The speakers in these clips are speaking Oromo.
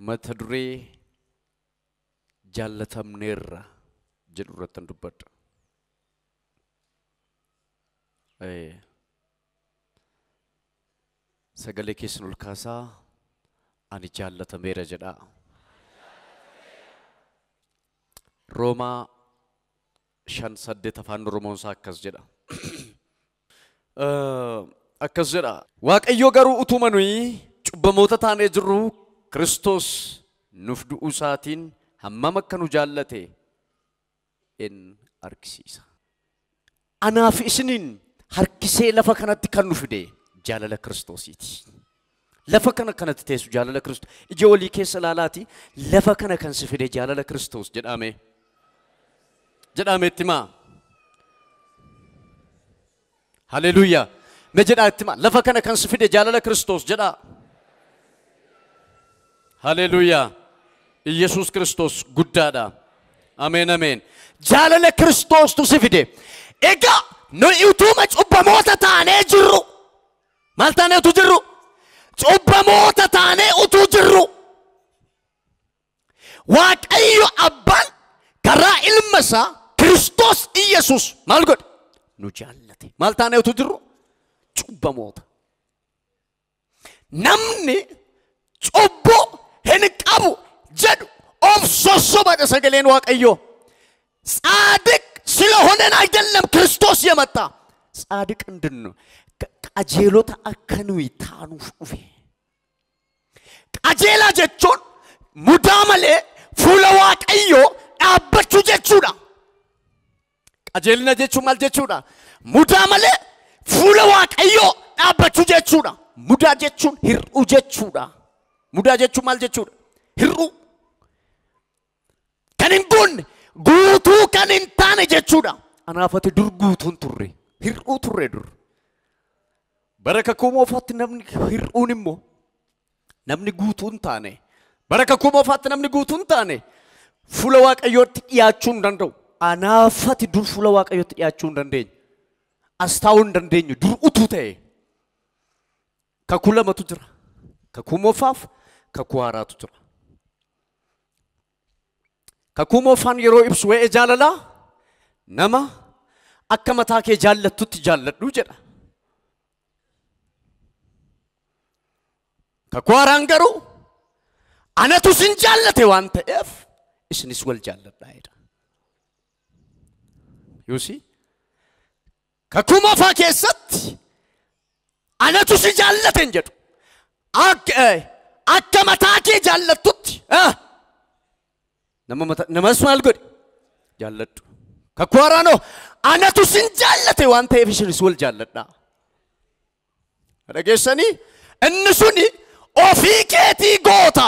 Mata duree jaallatamneerra jedhu irrattan dubbadha. Sagalee keessan ol kaasaa ani jaallatameera jedhaa. Roomaa 5:8 afaan Oromoon isaa akkas jedha. Akkas jedha. Waaqayyo garuu utuma nuyi cubbamoota taanee jirru Kiristoos nuuf du'uu isaatiin hammam akka nu jaallate in argisiisa. Anaaf isiniin harkisee lafa kanatti kan nu fide jaalala Kiristoosiiti. Lafa kana kanatti teessu jaalala Kiristoos. Ija walii keessa ilaalaati lafa kana kan si fide jaalala Kiristoos jedhame. Jedhame itti himaa. Haleluuyaa. Mee jedhaa itti himaa. Lafa kana kan si fide jaalala Kiristoos jedhaa. Haleluuyaa. Iyyasuus Kiristoos guddaadha. Ameen ameen. Jaalala Kiristoostu si fide. Egaa nuyi utuma cubbamoota taanee jirru. Maal taanee utuu jirru? Cubbamoota taanee utuu jirru. Waaqayyo abbaan karaa ilma isaa Kiristoos Iyyasuus maal godhe? Nu jaallate. Maal taanee utuu jirru? Cubbamoota. Namni cubbuu hin qabu jedhu of sossobadha sagaleen Waaqayyoo. ጻድቅ ስለሆነን አይደለም ክርስቶስ የመጣ ጻድቅ እንድንሆን qajeelota akka nuyi taanuuf dhufe. Qajeelaa jechuun mudaa malee fuula Waaqayyoo dhaabbachuu jechuudha. Qajeelina jechuun maal jechuudha? Mudaa malee fuula Waaqayyoo dhaabbachuu jechuudha. Mudaa jechuun hir'uu jechuudha. Mudaa jechuun maal jechuudha? Hir'uu. Kan hin guunne guutuu kan hin taane jechuudha. Anaafati dur guutuun turre. Hir'uu turre dur. Bara kakuu moofaatti namni hir'uun immoo namni guutuu hin taane. Bara kakuu moofaatti namni guutuu hin taane fuula Waaqayyootti dhiyaachuu hin danda'u. Anaafati dur fuula Waaqayyootti dhiyaachuu hin dandeenyu. As taa'uu hin dandeenyu dur utuu ta'e. Kakuu lamatu jira. Kakuu moofaaf kakuu haaraatu jira. Kakuu moofaan yeroo ibsu waa'ee jaalalaa nama akka mataa kee jaallattutti jaalladhu jedha. Kakuu haaraan garuu anatu isin jaallate waan ta'eef isinis wal jaalladhaa jedha. You see? Kakuu moofaa keessatti anatu si jaallate hin jedhu. Akka mataa kee jaallattutti namas maal godhe? Jaalladhu. Kakuu haaraanoo anatu isin jaallate waan ta'eef isinis wal jaalladhaa. Dhageessanii inni suni ofii keetii goota.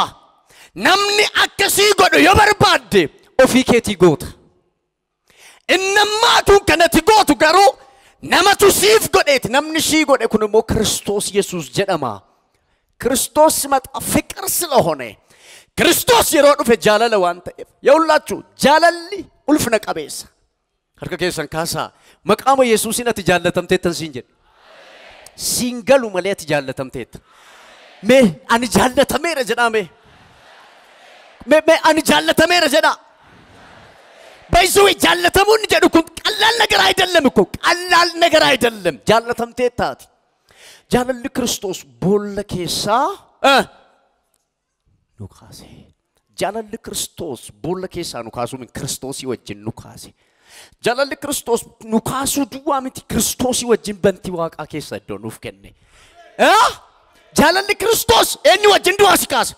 Namni akkasii godhu yoo barbaadde ofii keetii goota. Inni ammaatuun kanatti gootu garuu namatu siif godheeti. Namni sii godhe kun immoo Kiristoos Yesuus jedhama. Kiristoos ሲመጣ ፍቅር ስለሆነ ክርስቶስ yeroo dhufe jaalala waan ta'eef የሁላችሁ jaalalli ulfina qabeessa. Harka keessan kaasaa maqaama Yesuusiin ati jaallatamteettan siin jedhe. Siin galu malee ati jaallatamteetta. Mee ani jaallatameera jedhaa mee. Mee ani jaallatameera jedhaa. በይዘው jaallatamuu jedhu kun ቀላል ነገር አይደለም እኮ ቀላል ነገር አይደለም። jaallatamteetta ati. Jaalalli Kiristoos boolla keessaa nu kaase. Jaalalli Kiristoos boolla keessaa nu kaasuu miti Kiristoosii wajjin nu kaase. Jaalalli Kiristoos nu kaasuu duwwaa miti Kiristoosii wajjin bantii waaqaa keessa iddoo nuuf kenne. Jaalalli Kiristoos eenyu wajjin du'aa si kaase?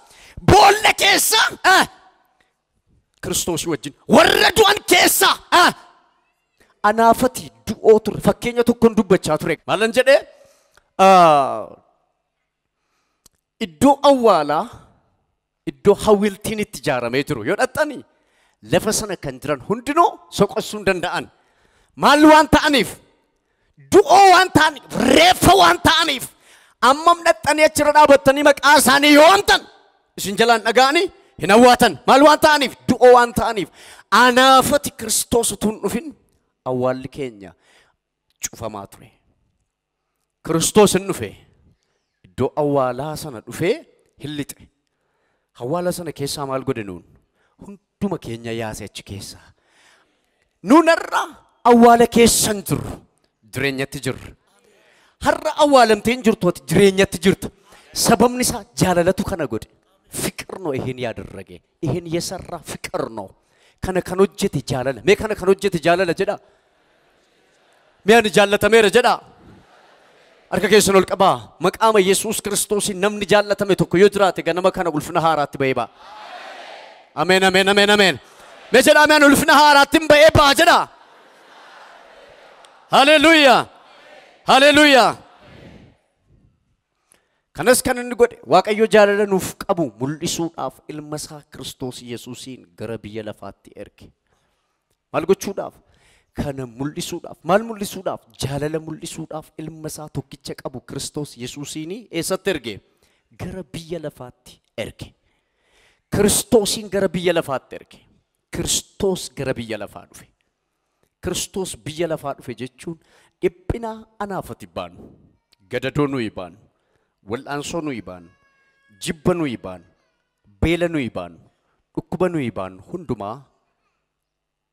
Boolla keessa Kiristoosii wajjin warra du'an keessa anaafati du'oo ture. Fakkeenya tokkoon dubbachaa ture. Maalan jedhee? Iddoo awwaalaa iddoo hawwiltiin itti ijaaramee jiru yoo dhaxxanii lafa sana kan jiran hundinuu soqossuu hin danda'an. Maal waan ta'aniif? Du'oo waan ta'aniif, reeffa waan ta'aniif ammam dhaxxanii achirra dhaabattanii maqaa isaanii yoo waamtan isin jalaan dhaga'anii hin awwaatan. Maal waan ta'aniif? Du'oo waan ta'aniif. Anaafati Kiristoos utuu hin dhufin awwaalli keenya cufamaa ture. Kiristoos hin dhufe iddoo awwaalaa sana dhufee hin lixe. Awwaala sana keessaa maal godhe nuun? Hunduma keenya yaase achi keessaa. Nuun har'a awwaala keessa hin jirru. Jireenyatti jirra. Har'a awwaalamtee hin jirtu ati jireenyatti jirta. Sababni isaa jaalalatu kana godhe. ፍቅር ነው ይሄን ያደረገ ይሄን የሰራ ፍቅር ነው። Kana kan hojjete jaalala. Mee kana kan hojjete jaalala jedha. Mee ani jaallatameera jedha. Harka keessan ol qabaa. Maqaama Yesuus Kiristoosiin namni jaallatame tokko yoo jiraate ganama kana ulfina haaraatti ba'ee ba'a. Ameen ameen ameen ameen. Mee jedha ameen ulfina haaraatti hin ba'ee ba'a jedha. Haleluuyaa. Haleluuyaa. Kanas kan inni godhe Waaqayyo jaalala nuuf qabu mul'isuudhaaf ilma isaa Kiristoos Yesuusiin gara biyya lafaatti erge. Maal gochuudhaaf? Kana mul'isuudhaaf. Maal mul'isuudhaaf? Jaalala mul'isuudhaaf ilma isaa tokkicha qabu Kiristoos Yesuusiin eessatti erge? Gara biyya lafaatti erge. Kiristoosiin gara biyya lafaatti erge. Kiristoos gara biyya lafaa dhufe. Kiristoos biyya lafaa dhufe jechuun dhiphina anaafati baanu, gadadoo nuyi baanu, wal'aansoo nuyi baanu, jibba nuyi baanu, beela nuyi baanu, dhukkuba nuyi baanu hundumaa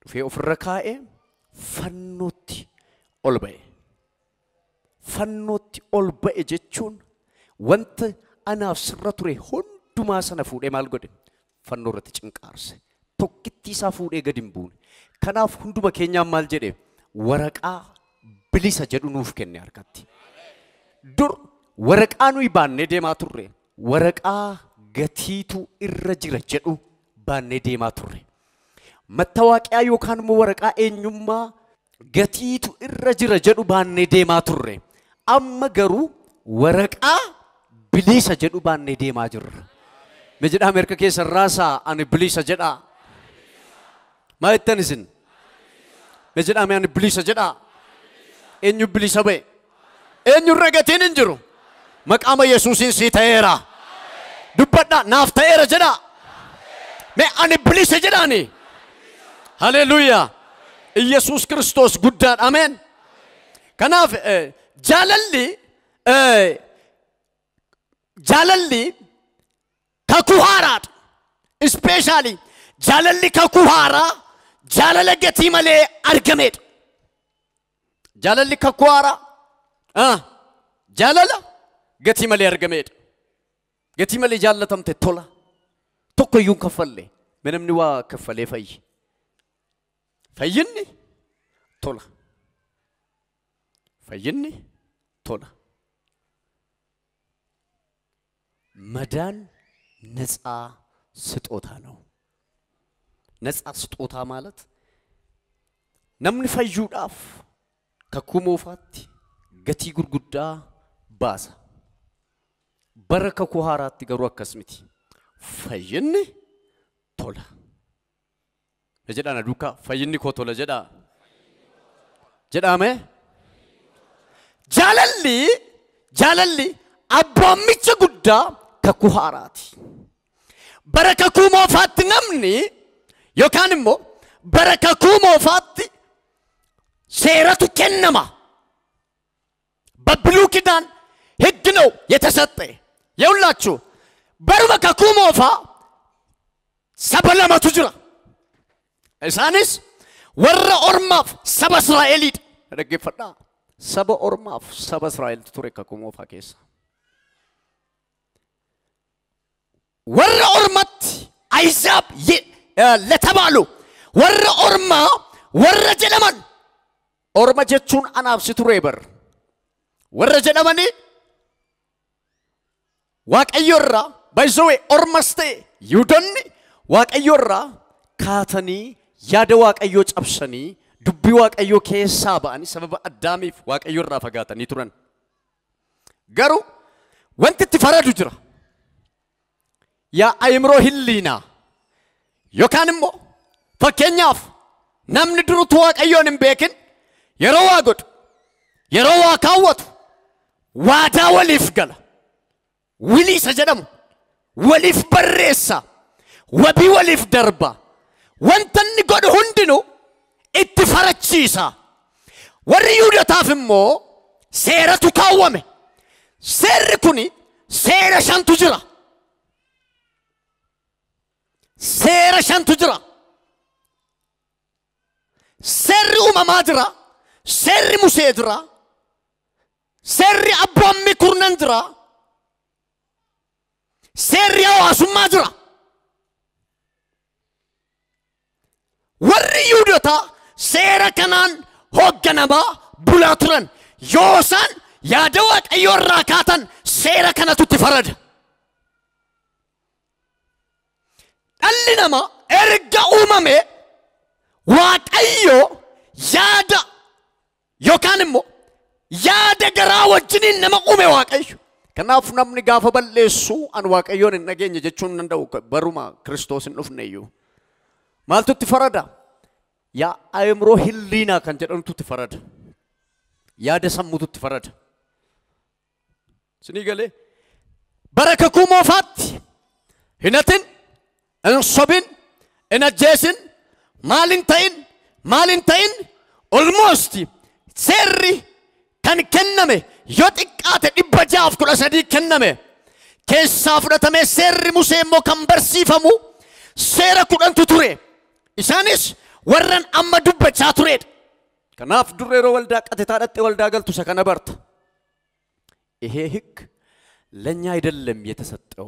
dhufee ofirra kaa'ee fannootti ol ba'e. Fannootti ol ba'e jechuun wanta anaaf sirra ture hundumaa sana fuudhee maal godhe? Fannoo irratti cinqaarse. Tokkittii isaa fuudhee gadi hin buune. Kanaaf hunduma keenyaan maal jedhe? Waraqaa bilisa jedhu nuuf kenne harkatti. Dur waraqaa nuyi baannee deemaa turre, waraqaa gatiitu irra jira jedhu baannee deemaa turre. Mattawaaqiyaa yookaan immoo waraqaa eenyummaa gatiitu irra jira jedhu baannee deemaa turre. Amma garuu waraqaa bilisa jedhu baannee deemaa jirra. Mee jedhaa harka keessan raasaa ani bilisa jedhaa. Maal jettan isin? Mee jedhaa ani bilisa jedhaa. Eenyu bilisa ba'e? Eenyurra gatiin hin jiru? Maqaama Yesuusiin sii ta'eera. Dubbadhaa naaf ta'eera jedhaa. Mee ani bilisa jedhaani. Haleluuyaa. Iyyasuus Kiristoos guddaadha. Ameen. Kanaaf jaalalli kakuu haaraadha. Ispeeshaalii jaalalli kakuu haaraa jaalala gatii malee argameedha. Jaalalli kakuu haaraa jaalala gatii malee argameedha. Gatii malee jaallatamte tola. Tokko iyyuu hin kaffalle. Mee namni waa kaffalee fayyi. Fayyinni tola. Fayyinni tola. መዳን ነፃ ስጦታ ነው። ነፃ ስጦታ ማለት namni fayyuudhaaf kakuu moofaatti gatii gurguddaa baasa. Bara kakuu haaraatti garuu akkas miti. Fayyinni tola. Mee jedhaa na duukaa fayyinni koo tola jedhaa. Jedhaa mee? Jaalalli abboommicha guddaa kakuu haaraati. Bara kakuu moofaatti namni yookaan immoo bara kakuu moofaatti seeratu kennama. በብሉይ ኪዳን ሕግ ነው የተሰጠ። የሁላችሁ baruma kakuu moofaa saba lamatu jira. Isaanis warra ormaaf saba Israa'eliidha. Dhaggeeffadhaa. Saba ormaaf saba Israa'eltu ture kakuu moofaa keessa. Warra ormatti Ahizaab ለተባሉ warra ormaa warra jedhaman orma jechuun anaaf si ture bar warra jedhamanii Waaqayyo irraa baay'isawee ormas ta'e Yihudoonni Waaqayyo irraa kaatanii yaada Waaqayyoo cabsanii dubbii Waaqayyoo keessaa ba'anii sababa Addaamiif Waaqayyo irraa fagaatanii turan. Garuu wanti itti faradu jira. Yaa ayimroo hilliinaa yookaan immoo fakkeenyaaf namni durutu Waaqayyoon hin beekin yeroo waa godhu yeroo waa kaawwatu waadaa waliif gala. Wilii isa jedhamu waliif barreessa, wabii waliif darba. Wanta inni godhu hundinuu itti farachiisa. Warri Yihuudootaaf immoo seeratu kaawwame. Seerri kuni seera shantu jira. Seera shantu jira. Seerri uumamaa jira. Seerri Musee jira. Seerri abboommi kurnan jira. Seerri hawaasummaa jira. Warri Yihuudootaa seera kanaan hoogganamaa bulaa turan. Yoo isaan yaada Waaqayyoo irraa kaatan seera kanatu itti farada. Dhalli namaa erga uumame Waaqayyo yaada yookaan immoo yaada garaa wajjiniin nama uume Waaqayyo. Kanaaf namni gaafa balleessu an Waaqayyoon hin dhageenye jechuun hin danda'u baruma Kiristoos hin dhufne iyyuu. Maaltu itti farada? Yaa aimroo hilliinaa kan jedhamtu itti farada. Yaada sammuutu itti farada. Sinii galee bara kakuu moofaatti hin hatin, hin sobin, hin ajjeesin, maal hin ta'in, maal hin ta'in, almost seerri kan kenname yoo xiqqaate 613 kenname keessaa fudhatamee seerri Musee immoo kan barsiifamu seera 10tu ture. Isaanis warran amma dubbachaa turedha. Kanaaf dur yeroo waldaa qatetaa dhattee waldaa galtu isa kana barta. ይሄ ህግ ለኛ አይደለም የተሰጠው።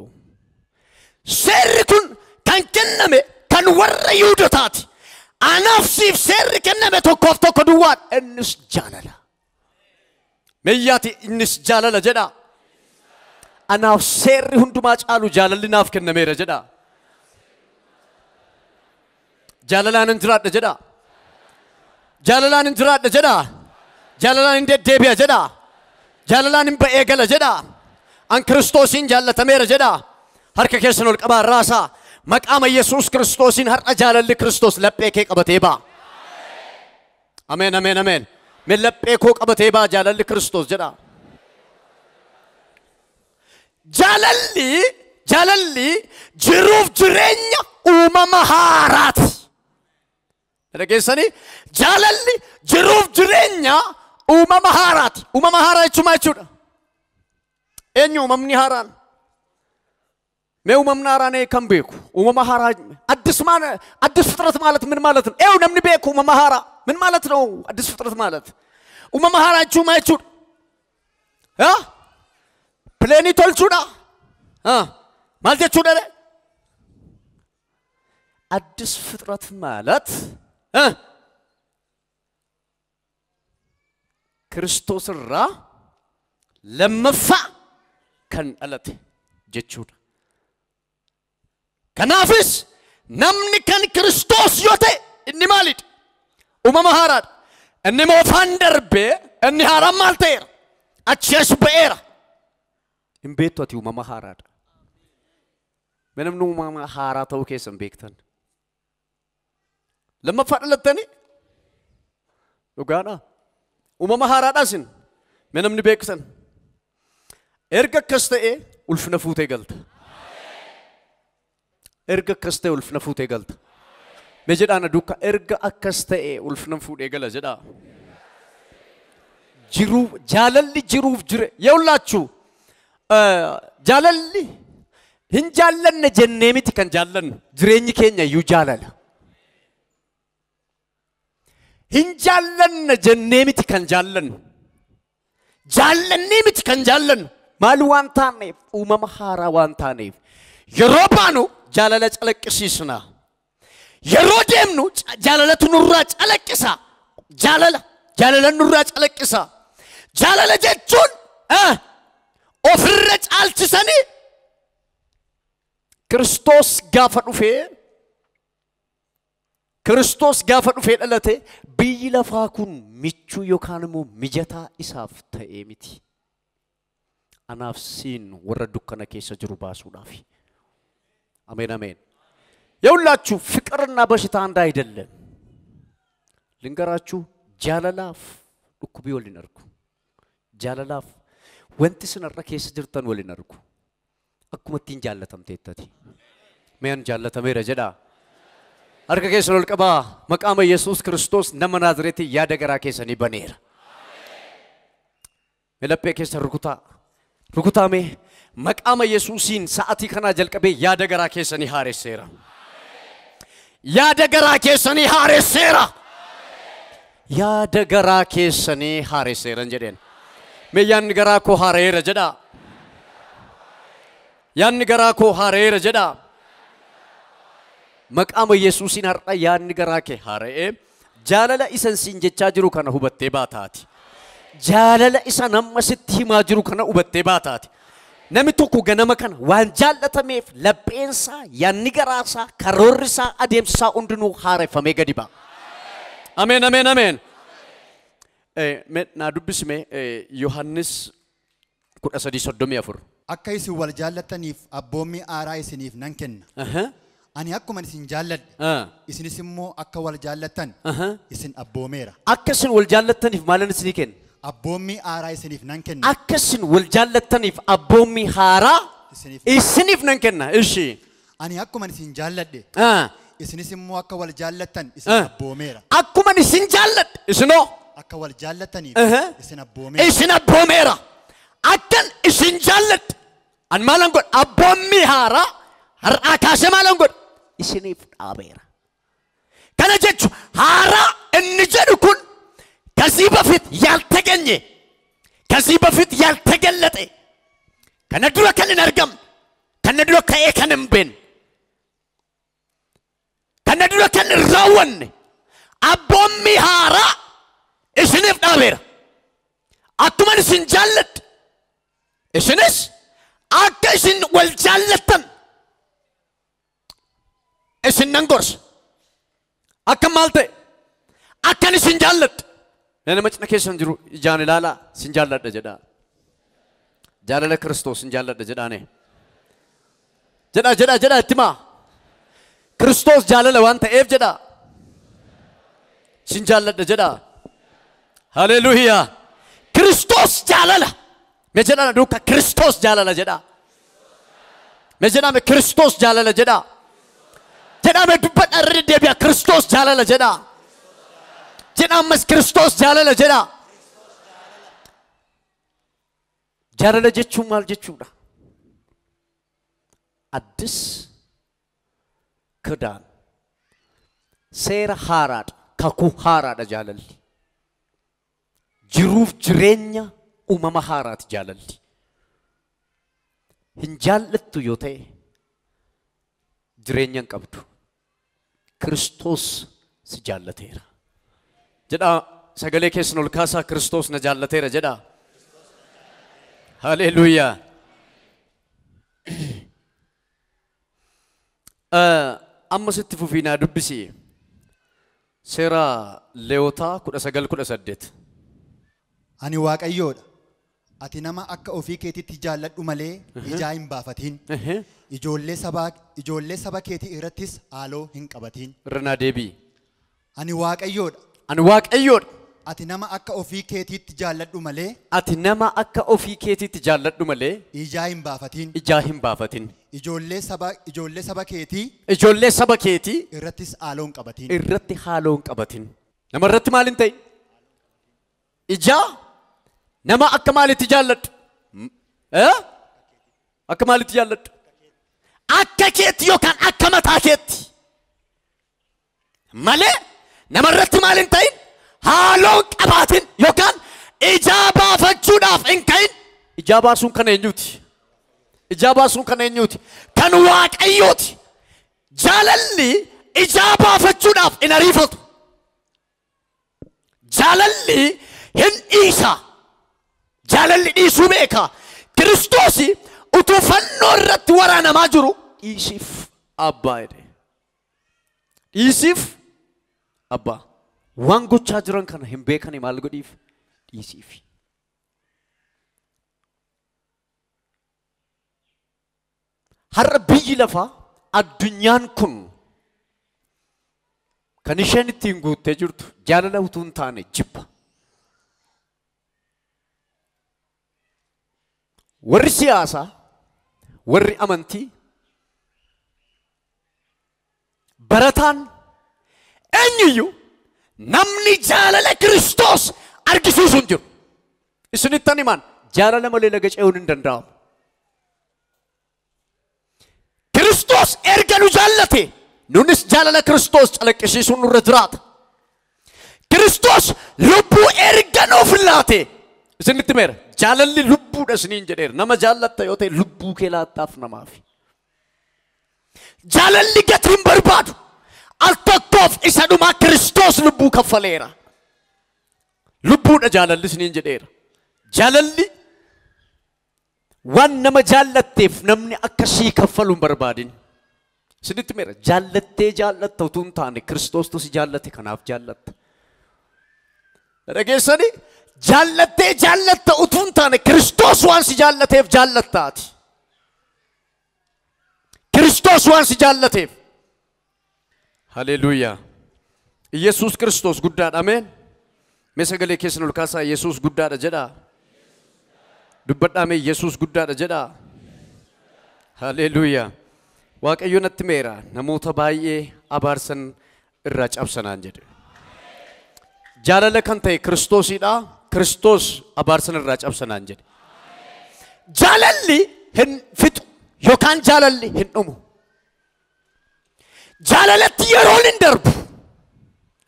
Seerri kun kan kenname kan warra Yihuudootaati. Anaaf siif seerri kenname tokkoof tokko duwwaadha. Innis jaalala. Meeyyaati innis jaalala jedha. Anaaf seerri hundumaa caalu jaalalli naaf kennameera jedha. Jaalalaan hin jiraadha jedha. Jaalalaan hin jiraadha jedha. Jaalalaan hin deddeebi'a jedha. Jaalalaan hin ba'ee gala jedha. An Kiristoosiin jaallatameera jedha. Harka keessan ol qabaa raasaa. Maqaama Yesuus Kiristoosiin har'a jaalalli Kiristoos laphee kee qabatee ba'a. Ameen ameen ameen. Mee laphee koo qabatee ba'a jaalalli Kiristoos jedha. Jaalalli jiruuf jireenya uumama haaraati. Dhageessanii jaalalli jiruuf jireenya uumama haaraati. Uumama haaraa jechuun maal jechuudha? Eenyu uumamni haaraan? Mee uumamni haaraan kan beeku? Uumama haaraa አዲስ ማለት አዲስ ፍጥረት ማለት ምን ማለት ነው? ኤው namni beeku uumama haaraa ምን ማለት ነው? አዲስ ፍጥረት ማለት uumama haaraa jechuun maal jechuudha? Haa? Pileenii tolchuudha? Haa? Maal jechuudha? አዲስ ፍጥረት ማለት Kiristoos irraa lammaffaa kan dhalate jechuudha. Kanaafis namni kan Kiristoos yoo ta'e inni maalidha? Uumama haaraadha. Inni moofaan darbee inni haaraan maal ta'eera? Achi as ba'eera. Hin beektu ati uumama haaraadha. Mee namni uumama haaraa ta'uu keessa hin beektan. Lammaffaa dhalattanii dhugaadhaa. Uumama haaraadhaa isin mee namni beektan. Erga akkas ta'ee ulfina fuutee galta. Erga akkas ta'e ulfina fuutee galta. Mee jedhaan duukaa erga akkas ta'e ulfina fuudhee gala jedhaa. Jiruu jaalalli jiruuf jire የሁላችሁ jaalalli hin jaallanne jennee miti kan jaallannu jireenyi keenya iyyuu jaalala. Hin jaallanne jennee miti kan jaallannu jaallannee miti kan jaallannu maal waan taaneef uumama haaraa waan taaneef yeroo baanu jaalala calaqqisiisna. Yeroo deemnu jaalalatu nurraa calaqqisa. Jaalala nurraa calaqqisa. Jaalala jechuun ofirra caalchisanii Kiristoos gaafa dhufee Kiristoos gaafa dhufee dhalate biyyi lafaa kun michuu yookaan immoo mijataa isaaf ta'ee miti. Anaaf siin warra dukkana keessa jiru baasuudhaaf. Ameen ameen. የሁላችሁ ፍቅርና በሽታ አንድ አይደለም። ልንገራችሁ jaalalaaf dhukkubii waliin argu. Jaalalaaf wanti isin irra keessa jirtan waliin argu. Akkuma ittiin jaallatamteettati. Mee an jaallatameera jedhaa. Harka keessan ol qabaa. Maqaama Yesuus Kiristoos nama Naazreetii yaada garaa keessanii baneera. Mee laphee keessan rukutaa. Rukutaa mee maqaama Yesuusiin sa'atii kanaa jalqabee yaada garaa keessanii haaresseera. Yaada garaa keessanii haaresseera. Yaada garaa keessanii haaresseera jedheen. Mee yaadni garaa koo haareera jedhaa. Yaadni garaa koo haareera jedhaa. Maqaama Yesuusiin har'a yaadni garaa kee haara'ee jaalala isan siin jechaa jiru kana hubattee baataati. Jaalala isa nama sitti himaa jiru kana hubattee baataati. Namni tokko ganama kana waan jaallatameef lapheensaa, yaadni garaasaa, karoorrisaa, adeemsisaa hundinuu haareffamee gadi ba'a. Ameen, ameen, ameen. Naa dubbisime Yohaannis 13:34. Akka isin wal jaallattaniif abboommii haaraa isiniif nan kenna. Ani akkuma isin jaalladhe isinis immoo akka wal jaallattan isin abboomeera. Akka isin wal jaallattaniif maalan isinii kenna? Abboommii haaraa isiniif nan kenna. Akka isin wal jaallattaniif abboommii haaraa isiniif nan kenna. Ishi. Ani akkuma isin jaalladhe isinis immoo akka wal jaallattan isin abboomeera. Akkuma isin jaalladhe isinoo akka wal jaallattaniif isin abboomeera. Isin abboomeera. Akkan isin jaalladhe an maalan godha? Abboommii haaraa har'aa kaasee maalan godha? Isiniif dhaabeera. Kana jechuun haaraa inni jedhu kun ከዚህ በፊት ያልተገኘ ከዚህ በፊት ያልተገለጠ ከነድሮ ከነርገም ከነድሮ ከኤከንምቤን ከነድሮ ከነራወን አቦሚ ሃራ እስኒፍ ዳቤራ አቱመን ስንጃለት እስንስ አከሽን ወልጃለተን እስነንጎርስ አከማልተ አከን ስንጃለት Nama cina keessan jiru ijaan ilaalaa sin jaalladha jedhaa. Jaalala Kiristoos sin jaalladha jedhaane. Jedhaa jedhaa jedhaa itti himaa. Kiristoos jaalala waan ta'eef jedhaa. Sin jaalladha jedhaa. Haleluuyaa. Kiristoos jaalala. Mee jedhaa duukaa Kiristoos jaalala jedhaa. Mee jedhaa mee Kiristoos jaalala jedhaa. Jedhaa mee dubbadhaa irra deddeebi'aa Kiristoos jaalala jedhaa. Jedhamas Kiristoos jaalala jedhaa. Jaalala jechuun maal jechuudha? Addis kidaan seera haaraadha, kakuu haaraadha jaalalli. Jiruuf jireenya uumama haaraati jaalalli. Hin jaallattu yoo ta'e jireenya hin qabdu. Kiristoos si jaallateera. Jedhaa sagalee keessan ol kaasaa Kiristoos na jaallateera jedhaa. Haleluuyaa. Amma sitti fufii naa dubbisi. Seera Leewotaa 19:18. Ani Waaqayyoodha. Ati nama akka ofii keetiitti jaalladhu malee ijaa hin baafatin. Ijoollee saba keetii irrattis haaloo hin qabatin. Irra naa deebi'i. Ani Waaqayyoodha. Ani Waaqayyoodha. Ati nama akka ofii keetiitti jaalladhu malee Ati nama akka ofii keetiitti jaalladhu malee ijaa hin baafatin. Ijaa hin baafatin. Ijoollee saba keetii Ijoollee saba keetii irrattis haaloo hin qabatin. Irratti haaloo hin qabatin. Nama irratti maal hin ta'in? Ijaa nama akka maalitti jaalladhu? Akka maalitti jaalladhu? Akka keetti yookaan akka mataa keetti malee nama irratti maal hin ta'in? Haaloo hin qabaatin yookaan ijaa baafachuudhaaf hin ka'in. Ijaa baasuun kan eenyuuti? Ijaa baasuun kan eenyuuti? Kan Waaqayyooti. Jaalalli ijaa baafachuudhaaf hin ariifatu. Jaalalli hin dhiisa. Jaalalli dhiisuu beeka. Kiristoos utuu fannoo irratti waraanamaa jiru dhiisiif abbaa jedhe. Dhiisiif abbaa. Waan gochaa jiran kana hin beekani maal godhiif dhiisiif. Har'a biyyi lafaa addunyaan kun kan isheen ittiin guuttee jirtu jaalala utuu hin taane jibba. Warri siyaasaa, warri amantii, barataan eenyuyyuu namni jaalala Kiristoos argisiisu hin jiru. Isinittan himaan jaalala malee laga ce'uun hin danda'amu. Kiristoos erga nu jaallate Nunis jaalala Kiristoos calaqqisiisuun nurra jiraata. Kiristoos lubbuu erga nuuf laate. Isinitti meera jaalalli lubbuudha isiniin jedheera. Nama jaallatta yoo ta'e lubbuu kee laattaaf namaaf. Jaalalli gatii hin barbaadu. Al tokkoof isa dhumaa Kiristoos lubbuu kaffaleera. Lubbuudha jaalalli isiniin jedheera. Jaalalli waan nama jaallatteef namni akkasii kaffaluu hin barbaadin. Isinitti meera jaallattee jaallatta utuu hin taane Kiristoostu si jaallate kanaaf jaallatta. Dhageessanii jaallattee jaallatta utuu hin taane Kiristoos waan si jaallateef jaallattaati. Kiristoos waan si jaallateef. Haleluuyaa. Iyesuus Kiristoos guddaadha. Ameen. Mee sagalee keessan ol kaasaa Yesuus guddaadha jedhaa. Dubbadhaa mee Yesuus guddaadha jedhaa. Haleluuyaa. Waaqayyo natti meera namoota baay'ee abaarsan irraa cabsanaan jedhe. Jaalala kan ta'e Kiristoosidha. Kiristoos abaarsan irraa cabsanaan jedhe. Jaalalli hin fixu yookaan jaalalli hin dhumu. Jaalalatti yeroon hin darbu.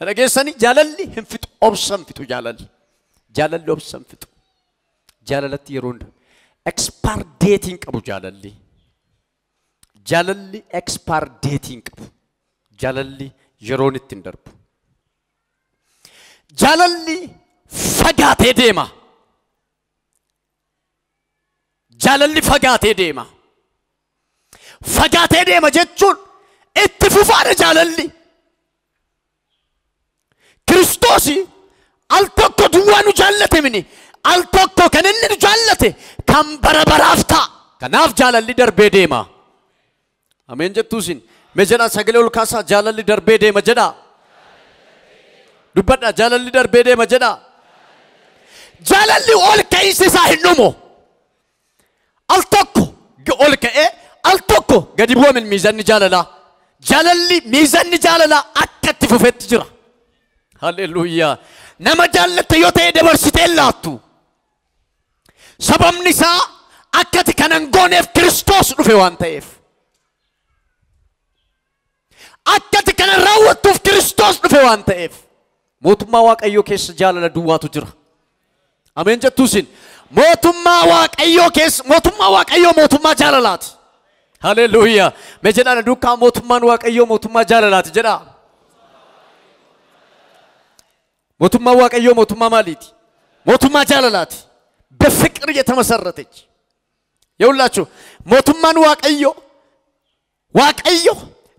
Dhageessanii jaalalli hin fixu, obsan fixu jaalalli. Jaalalli obsan fixu. Jaalalatti yeroo hin darbu. Expire date hin qabu jaalalli. Jaalalli expire date hin qabu. Jaalalli yeroon ittiin darbu. Jaalalli fagaatee deema. Jaalalli fagaatee deema. Fagaatee deema jechuun itti fufaadha jaalalli. Kiristoosi al tokko duwwaa nu jaallate mini. Al tokko kan inni nu jaallate kan bara baraaf ta'a. Kanaaf jaalalli darbee deema. Ameen jettuusin. Mee jedhaa sagalee ol kaasaa jaalalli darbee deema jedhaa. Dubbadhaa jaalalli darbee deema jedhaa. Jaalalli ol ka'iinsi isaa hin dhumu. Al tokko ol ka'ee al tokko gadi bu'amin miizanni jaalalaa. Jaalalli miizanni jaalalaa akka itti fufetti jira. Haleluuyaa. Nama jaallatte yoo ta'e dabarsitee laattu. Sababni isaa akka ati kana hin gooneef Kiristoos dhufe waan ta'eef. Akka ati kana raawwattuuf Kiristoos dhufe waan ta'eef. Mootummaa Waaqayyoo keessa jaalala duwwaatu jira. Ameen jettuusin. Mootummaa Waaqayyoo keessa mootummaa Waaqayyoo mootummaa jaalalaati. Haleluuyaa. Mee jedhaan duukaa mootummaan Waaqayyoo mootummaa jaalalaati jedhaa. Mootummaa Waaqayyoo mootummaa maaliiti? Mootummaa jaalalaati. በፍቅር የተመሰረተች የሁላችሁ mootummaan Waaqayyoo Waaqayyo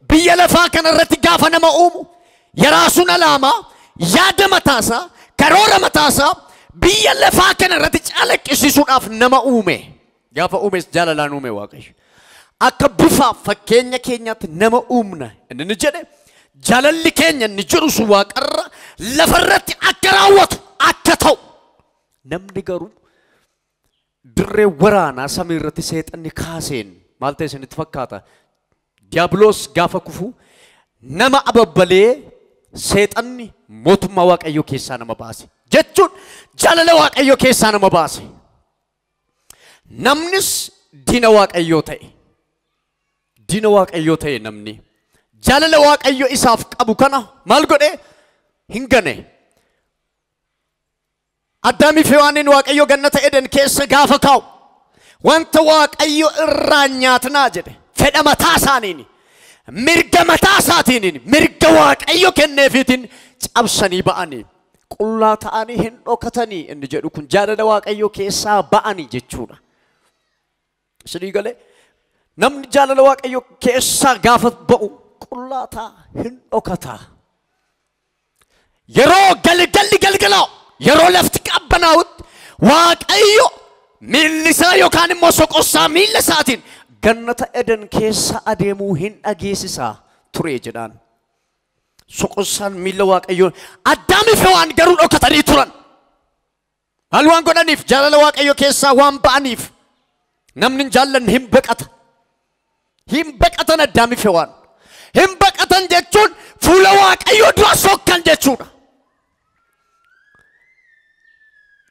biyya lafaa kanarratti gaafa nama uumu የራሱን ዓላማ yaada mataasaa karoora mataasaa biyya lafaa kanarratti calaqqisiisuudhaaf nama uume. Gaafa uumes jaalalaan uume Waaqayyo. Akka bifa fakkeenya keenyaatti nama uumna inni ni jedhe jaalalli keenya inni jiru sun waaqarra lafarratti akka raawwatu akka ta'u. Namni garuu dirree waraanaa samii irratti seexanni kaaseen maal ta'e isinitti fakkaata? Diiyaabiloos gaafa kufu nama ababbalee seexanni mootummaa Waaqayyoo keessaa nama baase jechuun jaalala Waaqayyoo keessaa nama baase. Namnis diina Waaqayyoo ta'e. Diina Waaqayyoo ta'e namni. Jaalala Waaqayyoo isaaf qabu kana maal godhe? Hin gane. Addaamii fi Hewaaniin Waaqayyoo gannata Eden keessa gaafa kaa'u wanta Waaqayyo irraa nyaatinaa jedhe fedha mataa isaaniin mirga mataa isaatiin mirga Waaqayyo kenneefiitiin cabsanii ba'anii qullaa ta'anii hin dhokatanii inni jedhu kun jaalala Waaqayyoo keessaa ba'anii jechuudha. Isinii galee namni jaalala Waaqayyoo keessaa gaafa ba'u qullaa ta'a hin dhokataa. Yeroo galgalli galgalaa'u yeroo lafti qabbanaa'utti Waaqayyo miilli isaa yookaan immoo soqossaa miilla isaatiin gannata Eden keessa adeemuu hin dhageessisaa ture jedhaan. Soqossaan miilla Waaqayyoo Addaamii fi Hewaan garuu dhokatanii turan. Maal waan godhaniif? Jaalala Waaqayyoo keessaa waan ba'aniif. Namni hin jaallanne hin baqata. Hin baqatan Addaamii fi Hewaan. Hin baqatan jechuun fuula Waaqayyoo dura sokkan jechuudha.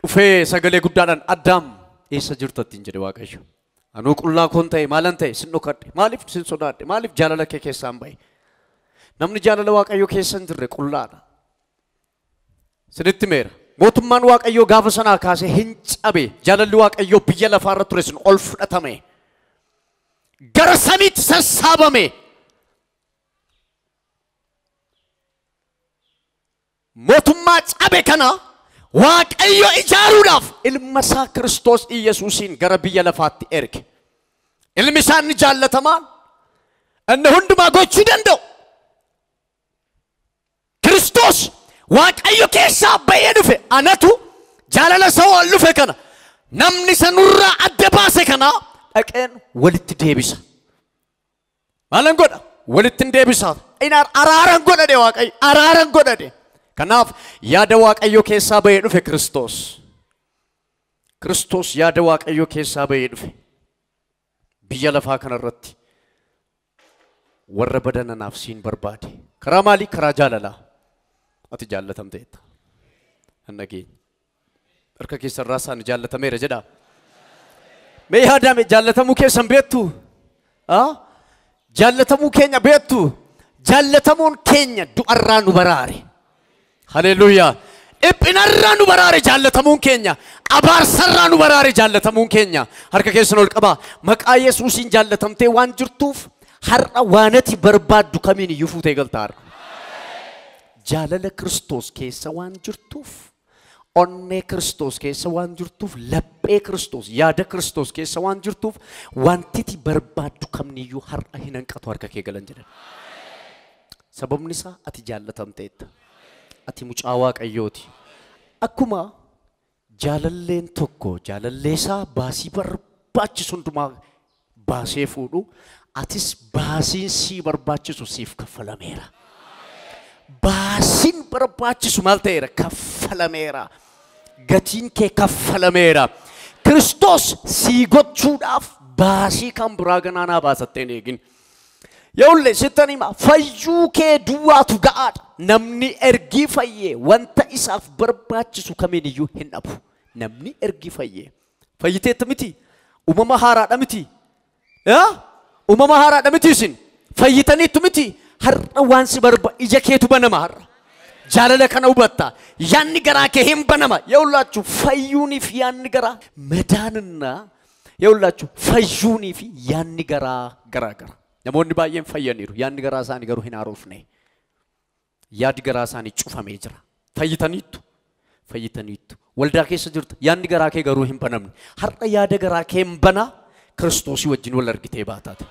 Dhufee sagalee guddaadhaan Addaam eessa jirta ittiin jedhe Waaqayyo. Anuu qullaa koon ta'e maalan ta'e sin dhokadhe maaliif sin sodaadhe maaliif jaalala kee keessaan ba'e. Namni jaalala Waaqayyoo keessa hin jirre qullaadha. Sinitti meera. Mootummaan Waaqayyoo gaafa sanaa kaasee hin cabe. Jaalalli Waaqayyoo biyya lafaarra ture sun ol fudhatame. Gara samiitti sassaabame. Mootummaa cabe kana Waaqayyo ijaaruudhaaf ilma isaa Kiristoos Iyyasuusiin gara biyya lafaatti erge. Ilmi isaa inni jaallatamaan inni hundumaa gochuu danda'u. Kiristoos Waaqayyo keessaa ba'ee dhufe anatu jaalala isaa waan dhufe kana namni isa nurraa adda baase kana dhaqeen walitti deebisa. Maalan godha? Walitti hin deebisa. Araaran godhadhe Waaqayyo. Araaran godhadhe. Kanaaf yaada Waaqayyoo keessaa ba'ee dhufe Kiristoos. Kiristoos yaada Waaqayyoo keessaa ba'ee dhufe. Biyya lafaa kanarratti warra badananaaf siin barbaade. Karaa maalii? Karaa jaalalaa. Ati jaallatamteetta. Hin dhageenye. Harka keessan raasaan jaallatameera jedhaa. Mee yaadame jaallatamuu keessan beektu? Jaallatamuu keenya beektu? Jaallatamuun keenya du'arraa nu baraare. Haleluuyaa. Dhiphinarraa nu baraare jaallatamuun keenya. Abaarsarraa nu baraare jaallatamuun keenya. Harka keessan ol qabaa. Maqaa Yesuusiin jaallatamtee waan jirtuuf har'a waan ati barbaaddu kamiin iyyuu fuutee galta har'a. Jaalala Kiristoos keessa waan jirtuuf, onnee Kiristoos keessa waan jirtuuf, laphee Kiristoos, yaada Kiristoos keessa waan jirtuuf, wanti ati barbaaddu kamniyyuu har'a hin hanqatu harka kee galan jedhan. Sababni isaa ati jaallatamteetta. Ati mucaa Waaqayyooti. Akkuma jaalalleen tokko jaalallee isaa baasii barbaachisu hundumaa baasee fuudhu, atis baasiin sii barbaachisu siif kaffalameera. Baasiin barbaachisu maal ta'eera? Kaffalameera. Gatiin kee kaffalameera. Kiristoos sii gochuudhaaf baasii kan biraa ganaa naa baasattee hin eegin. Yawullee sittan hima fayyuu kee duwwaatu ga'aadha. Namni ergii fayyee wanta isaaf barbaachisu kamiin iyyuu hin dhabu. Namni ergii fayyee. Fayyiteetta miti? Uumama haaraadha miti? Uumama haaraadha miti isin? Fayyitaniittu miti? Har'a waan si barba ija keetu banama har'a. Jaalala kana hubatta. Yaanni garaa kee hin banama. Yawullaachu fayyuuniif yaanni garaa madaanina yawullaachu fayyuuniif yaanni garaa garaa gara. Namoonni baay'een fayyaniiru. Yaanni garaa isaanii garuu hin haarofne. Yaadi garaa isaanii cufamee jira. Fayyitaniittu. Fayyitaniittu. Waldaa keessa jirta. Yaanni garaa kee garuu hin banamne. Har'a yaada garaa kee hin bana Kiristoosii wajjin wal argitee baataate.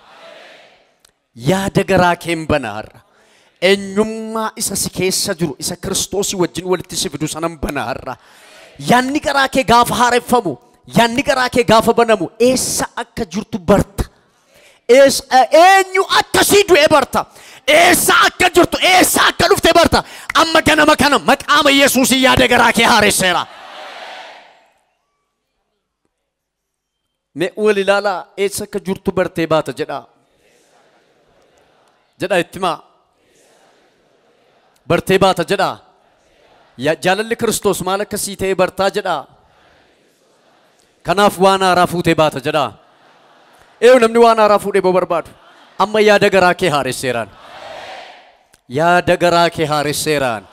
Yaada garaa kee hin bana har'a. Eenyummaa isa si keessa jiru isa Kiristoosii wajjin walitti si fidu sana hin bana har'a. Yaanni garaa kee gaafa haareffamu, yaanni garaa kee gaafa banamu eessa akka jirtu barta. Eenyu akkasii du'e barta. Eessa akka jirtu, eessa akka dhufte barta. Amma ganama kana maqaama Yesuusiin yaada garaa kee haaresseera. Mee wal ilaalaa eessa akka jirtu bartee baata jedhaa. Jedhaa itti himaa. Bartee baata jedhaa. Jaalalli Kiristoos maal akkasii ta'e bartaa jedhaa. Kanaaf waan haaraa fuutee baata jedhaa. Eeyu namni waan haaraa fuudhee boo barbaadu. Amma yaada garaa kee haaresseeraan. Yaada garaa kee haaresseeraan.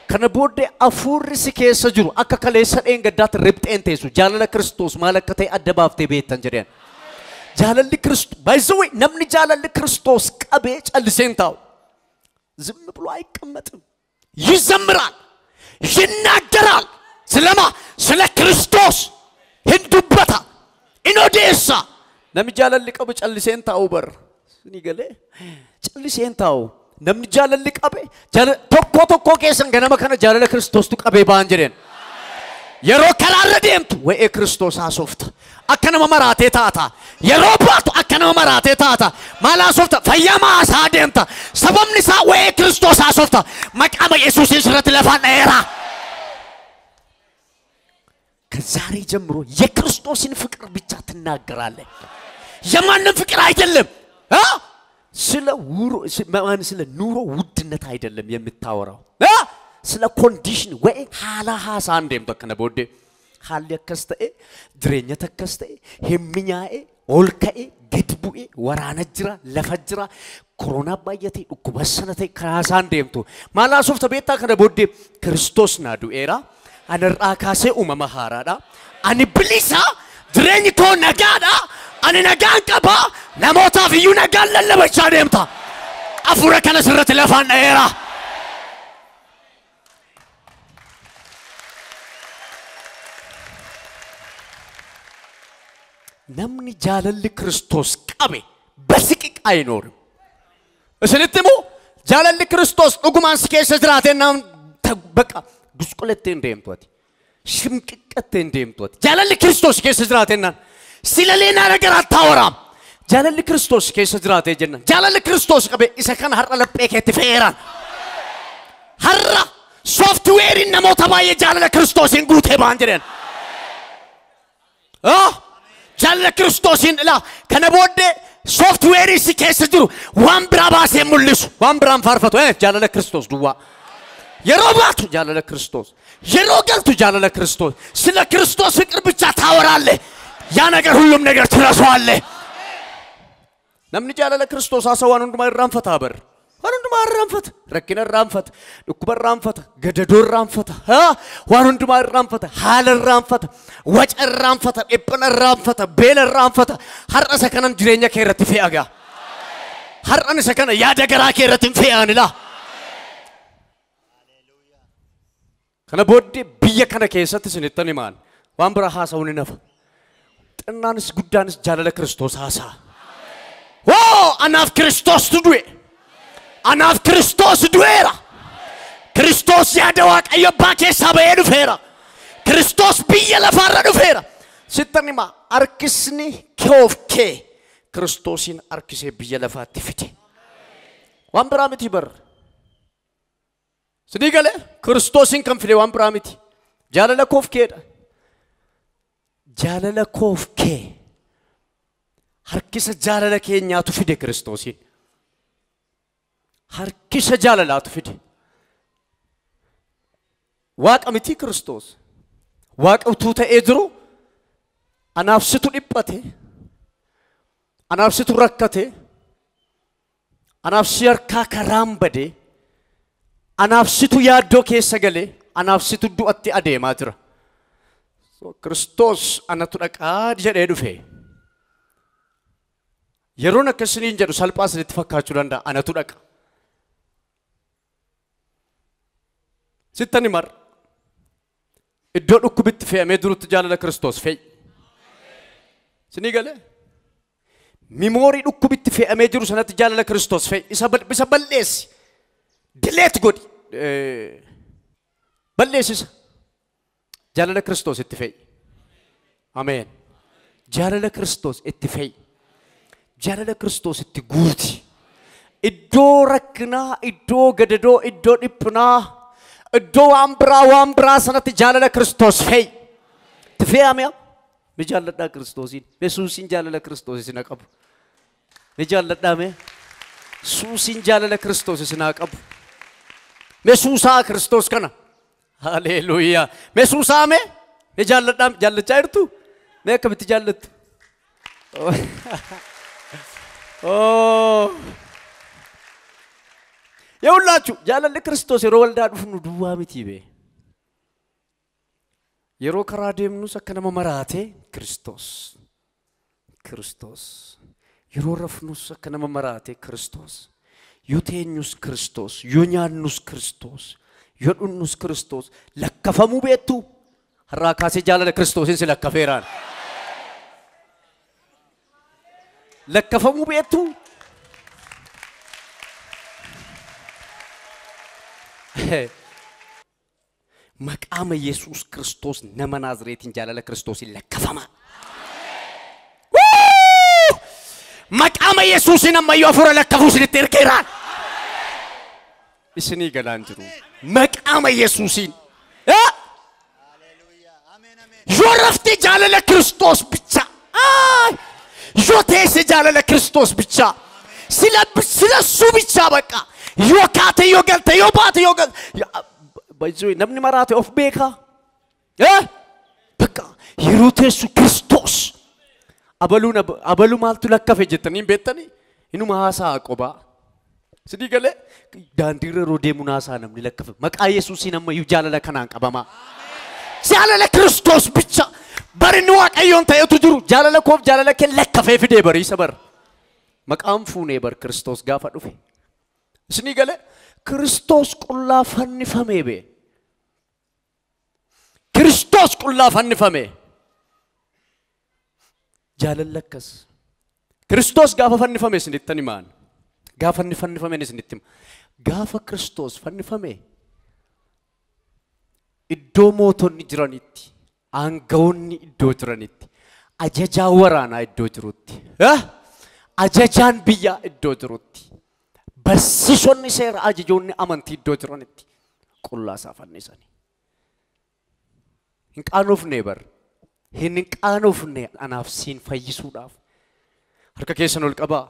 Kana booddee hafuurri si keessa jiru akka kaleessa dheengaddaatti riphxeen teessu jaalala Kiristoos maal akka ta'e adda baaftee beektan jedheen. Jaalalli Kiristoos by the way namni jaalalli Kiristoos qabee callisee hin taa'u. ዝም ብሎ አይቀመጥም። ይዘምራል፣ ይናገራል። ስለማ ስለ ክርስቶስ ሂንዱበታ ኢኖዴሳ namni jaalalli qabu callisee hin taa'u bar. Sini galee callisee hin taa'u. Namni jaalalli qabe tokko tokko keessan ganama kana jaalala Kiristoostu qabee ba'an jedheen. Yeroo karaarra deemtu waa'ee Kiristoos haasofta. Akka nama maraatee taata. Yeroo baatu akka nama maraatee taata. Maal haasofta? Fayyaa haasaa deemta. Sababni isaa waa'ee Kiristoos haasofta. Maqaama Yesuusiin sirratti lafaan dha'eera. ከዛሬ ጀምሮ የክርስቶስን ፍቅር ብቻ ትናገራለህ። የማንም ፍቅር አይደለም። ስለ ውሮ ስለ ኑሮ ውድነት አይደለም የምታወራው። ስለ ኮንዲሽን ወይ haala haasaan deemtu akkana booddee haalli akkas ta'e jireenya takkas ta'e himminyaa'e Ol ka'e gad bu'e waraana jira lafa jira koronaa baay'ate dhukkuba sana ta'e karaa isaan deemtu. Maal haasofta beektaa kana booddee Kiristoos naa du'eera. Ani irraa kaasee uumama haaraadha. Ani bilisa jireenyi koo nagaadha. Ani nagaan qaba namootaaf iyyuu nagaan lallabachaa deemta. Afuura kana sirratti lafaan dha'eera. Namni jaalalli Kiristoos qabe basiqiq አይኖርም። Isinitti immoo jaalalli Kiristoos dhugumaan si keessa jiraate nam በቃ ጉስቁለttee hin deemtu ati. Shimqiqqattee hin deemtu ati. Jaalalli Kiristoos keessa jiraatennaan ስለ ሌላ ነገር አታወራም። Jaalalli Kiristoos keessa jiraate jennaan jaalalli Kiristoos qabe isa kana har'a laphee keetti fe'eeraan. Har'a sooftiweeriin namoota baay'ee jaalala Kiristoosiin guutee ba'an jedhan. Jaalala Kiristoosiin ilaa kana booddee sooftiweerii si keessa jiru waan biraa baasee mul'isu waan biraan faarfatu jaalala Kiristoos duwwaa. Yeroo baatu jaalala Kiristoos, yeroo galtu jaalala Kiristoos, ስለ ክርስቶስ ፍቅር ብቻ ታወራለህ። ያ ነገር ሁሉም ነገር ትረሳዋለህ። Namni jaalala Kiristoos haasa'u waan hundumaa irraanfata bar. Waan hundumaa irraanfata. Rakkina irraanfata. Dhukkuba irraanfata. Gadadoo irraanfata. Waan hundumaa irraanfata. Haala irraanfata. Waca irraanfata. Dhiphina irraanfata. Beela irraanfata. Har'a isa kanan jireenya kee irratti fe'a gaa. Har'an isa kana yaada garaa kee irratti hin fe'an ilaa. Kana booddee biyya kana keessatti isinittan himaan waan biraa haasa'uun hin hafa. Xinnaanis guddaanis jaalala Kiristoos haasa'a. Woo! Anaaf Kiristoostu du'e. Anaaf Kiristoos du'eera. Kiristoos yaada Waaqayyo abbaa keessaa ba'ee dhufeera. Kiristoos biyya lafaarra dhufeera. Sittan himaa harkisni koof kee Kiristoosiin harkisee biyya lafaatti fide. Waan biraa miti barra. Sidii galee Kiristoosiin kan fide waan biraa miti. Jaalala koof keedha. Jaalala koof kee. Harkisa jaalala keenyaatu fide Kiristoosiin. Harkisa jaalalaatu fide. Waaqa miti Kiristoos. Waaqa utuu ta'ee jiru anaaf situ dhiphate. Anaaf situ rakkate. Anaaf si harkaa karaan bade. Anaaf situ yaaddoo keessa galee. Anaaf situ du'atti adeemaa jira. Kiristoos anatu dhaqaa jedhee dhufe. Yeroon akkasiniin jedhu salphaa isinitti fakkaachuu danda'a. Anatu dhaqa. Sittan himar. Iddoo dhukkubitti fe'amee jirutti jaalala Kiristoos fe'i. Sinii galee? Mimoorii dhukkubitti fe'amee jiru sanatti jaalala Kiristoos fe'i. Isa balleessi. Dileet godhi. Balleessisa. Jaalala Kiristoos itti fe'i. Ameen. Jaalala Kiristoos itti fe'i. Jaalala Kiristoos itti guuti. Iddoo rakkinaa, iddoo gadadoo, iddoo dhiphinaa, iddoo waan biraa sanatti jaalala Kiristoos fe'i. Itti fe'ame mi jaalladhaa Kiristoosiin. Yesuusiin jaalala Kiristoos isin haa qabu. Mi jaalladhaa mee? Suusiin jaalala Kiristoos isin haa qabu. Mee suusaa Kiristoos kana. Haleluuyaa. Mee suusaa mee? Mi jaalladhaa jaallachaa jirtu? Mee akkamitti jaallattu? የሁላችሁ jaalalli Kiristoos yeroo waldaa dhufnu duwwaa miti bee. Yeroo karaa deemnus akka nama maraatee Kiristoos. Kiristoos. Yeroo rafnus akka nama maraatee Kiristoos. Yoo teenyus Kiristoos. Yoo nyaannus Kiristoos. Yoo dhunnus Kiristoos. Lakkafamuu beektu. Har'aa kaasee jaalala Kiristoosiin si lakkafeeraan. Lakkafamuu beektu. Maqaama Yesuus Kiristoos nama Naazreetiin jaalala Kiristoosiin lakkafamaa. Maqaama Yesuusiin ammayyuu hafuura lakkafuu isinitti ergeeraan. Isinii galaan jiru. Maqaama Yesuusiin. Yoo rafte jaalala Kiristoos bicha. Yoo teesse jaalala Kiristoos bicha. ስለ እሱ ብቻ በቃ yoo kaate yoo galte yoo baate yoo galte baay'ee namni maraate of beeka. በቃ yeroo teessu Kiristoos. Abaluu maaltu lakkafe jettanii hin beektanii? Inuma haasa'a qobaa. Sidii galee daandiirra yeroo deemuun haasa'a namni lakkafe. Maqaa Yesuusiin ammayyuu jaalala kanaan qabamaa. Jaalala Kiristoos bicha barinni Waaqayyoon ta'etu jiru. Jaalala koof jaalala kee lakkafee fidee bariisa bara. Maqaan fuunee bar Kiristoos gaafa dhufe. Isinii galee Kiristoos qullaa fannifamee bee. Kiristoos qullaa fannifamee. Jaalalli akkas. Kiristoos gaafa fannifame isinittan himaan. Gaafa inni fannifame isinitti hima. Gaafa Kiristoos fannifame iddoo mootonni jiranitti, aangawoonni iddoo jiranitti, ajajaan waraanaa iddoo jirutti, ajajaan biyyaa iddoo jirutti, barsiisonni seera ajajoonni amantii iddoo jiranitti qullaa isaa fannisanii. Hin qaanofne bar. Hin qaanofne anaaf siin fayyisuudhaaf. Harka keessan ol qabaa.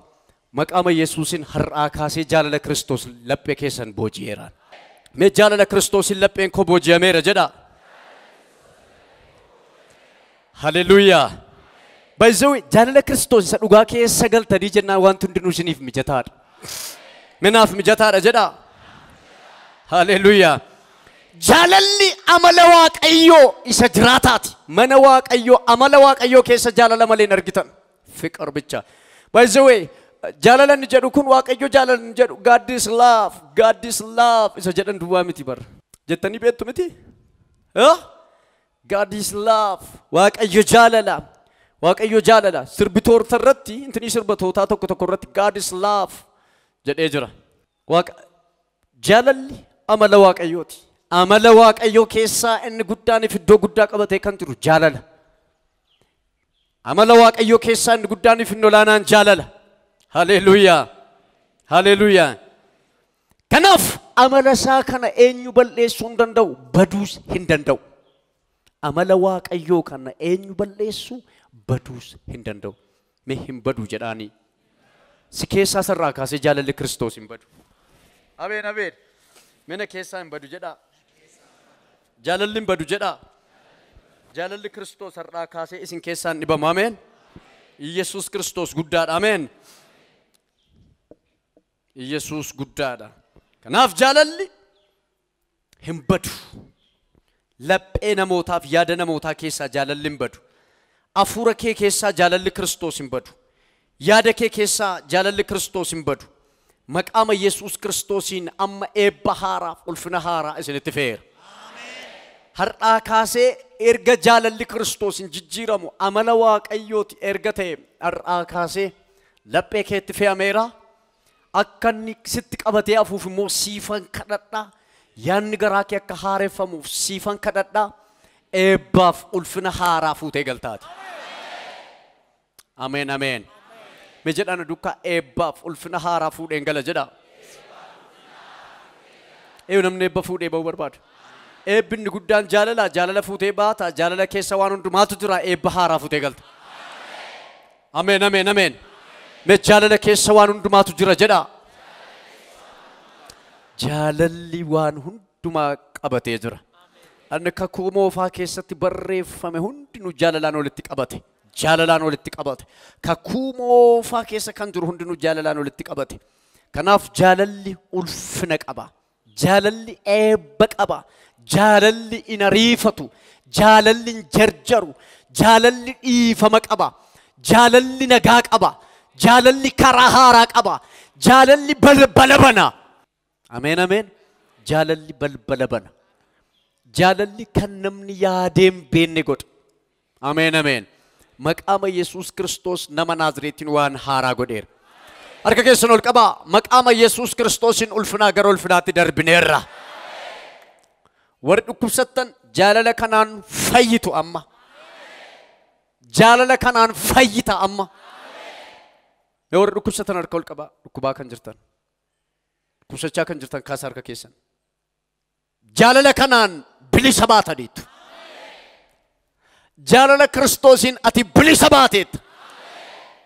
Maqaama Yesuusin har'aa kaasee jaalala Kiristoos laphee keessan booji'eeraan. Mee jaalala Kiristoosin lapheen koo booji'ameera jedhaa. Haleluuyaa. By the way, jaalala Kiristoos isa dhugaa keessa galtanii jennaan wanti hundinuu isiniif mijataadha. Minaaf mijataadha jedhaa. Haleluuyaa. Jaalalli amala Waaqayyoo isa jiraataati. Mana Waaqayyoo amala Waaqayyoo keessa jaalala malee hin argitan. Fiqir bicha. By the way, jaalala inni jedhu kun Waaqayyo jaalala inni jedhu God is love, God is love isa jedhan duwwaa miti bara. Jettanii beektu miti? God is love. Waaqayyo jaalala. Waaqayyo jaalala. Sirbitoota irratti, intinii sirbitootaa tokko tokko irratti God is love jedhee jira. Jaalalli amala Waaqayyooti. Amala Waaqayyoo keessaa inni guddaan fi iddoo guddaa qabatee kan jiru jaalala. Amala Waaqayyoo keessaa inni guddaan fi inni olaanaan jaalala. Haleluuyaa. Haleluuyaa. Kanaaf amala isaa kana eenyu balleessuu hin danda'u, baduus hin danda'u. Amala Waaqayyoo kana eenyu balleessuu, baduus hin danda'u. Mee hin badu jedhaanii. Si keessaa sarraa kaasee jaalalli Kiristoos hin badu. Abeen abeen. Mana keessaa hin badu jedhaa. Jaalalli hin badu jedhaa. Jaalalli Kiristoos har'aa kaasee isin keessaa hin dhibamu. Ameen. Iyyasuus Kiristoos guddaadha. Ameen. Iyyasuus guddaadha. Kanaaf jaalalli hin badu. Laphee namootaaf yaada namootaa keessaa jaalalli hin badu. Afuura kee keessaa jaalalli Kiristoos hin badu. Yaada kee keessaa jaalalli Kiristoos hin badu. Maqaama Yesuus Kiristoosiin amma eebba haaraaf ulfina haaraa isinitti fe'eera. Har'aa kaasee erga jaalalli Kiristoos hin jijjiiramu amala Waaqayyooti erga ta'e har'aa kaasee laphee keetti fe'ameera. Akka inni sitti qabatee hafuuf immoo siifan kadhadhaa. Yaadni garaa kee akka haareffamuuf siifan kadhadhaa. Eebbaaf ulfina haaraa fuutee galtaati. Ameen ameen. Mee jedhaan duukaa eebbaaf ulfina haaraa fuudheen gala jedhaa. Eeyyuu namni eebba fuudhee ba'uu barbaadu. Eebbinni guddaan jaalala, jaalala fuutee baata, jaalala keessa waan hundumaatu jira, eebba haaraa fuutee galta. Ameen ameen ameen. Mee jaalala keessa waan hundumaatu jira jedhaa. Jaalalli waan hundumaa qabatee jira. Inni kakuu moofaa keessatti barreeffame hundinuu jaalalaan walitti qabate. Jaalalaan walitti qabate. Kakuu moofaa keessa kan jiru hundinuu jaalalaan walitti qabate. Kanaaf jaalalli ulfina qaba. Jaalalli eebba qaba. Jaalalli hin ariifatu. Jaalalli hin jarjaru. Jaalalli dhiifama qaba. Jaalalli nagaa qaba. Jaalalli karaa haaraa qaba. Jaalalli balbala bana. Ameen ameen. Jaalalli balbala bana. Jaalalli kan namni yaadee hin beekne godha. Ameen ameen. Maqaama Yesuus Kiristoos nama Naazreetiin waan haaraa godheera. Harka keessan ol qabaa. Maqaama Yesuus Kiristoosiin ulfinaa gara ulfinaatti darbineerra. Warri dhukkubsattan jaalala kanaan fayyitu amma. Jaalala kanaan fayyita amma. Mee warri dhukkubsatan harka ol qabaa. Dhukkubaa kan jirtan. Dhukkubsachaa kan jirtan kaasa harka keessan. Jaalala kanaan bilisa baataniitu. Jaalala Kiristoosiin ati bilisa baateetta.